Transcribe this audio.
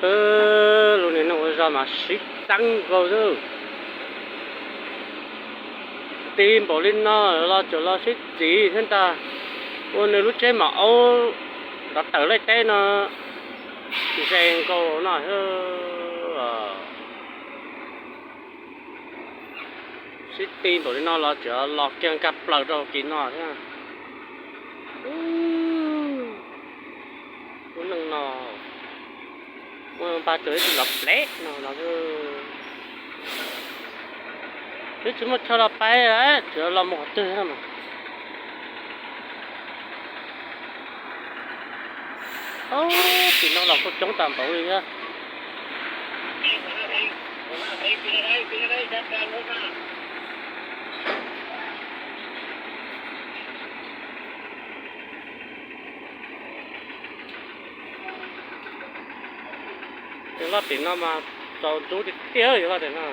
Lub niag neej ua zog mas sib teeb nkaus xwb. Ti npaum li no los tseem los sib txiv thiab ntag. Ua nws lub tsheb maum aub nrov tawm laij teb no ze nkaus no. Sib ti npaum li no los tseem los kiag nkag plaws rau kis no thiab. Lub neej no muaj npaj tsuas ib tug los plev no los twb tsis muaj chaw los pais, tseem los mus qhov twg no mas. Tim no los kuj coob tas npaum li thiab. Yog loj tim no mas tsaus ntuj tiag tiag, yog loj tim no.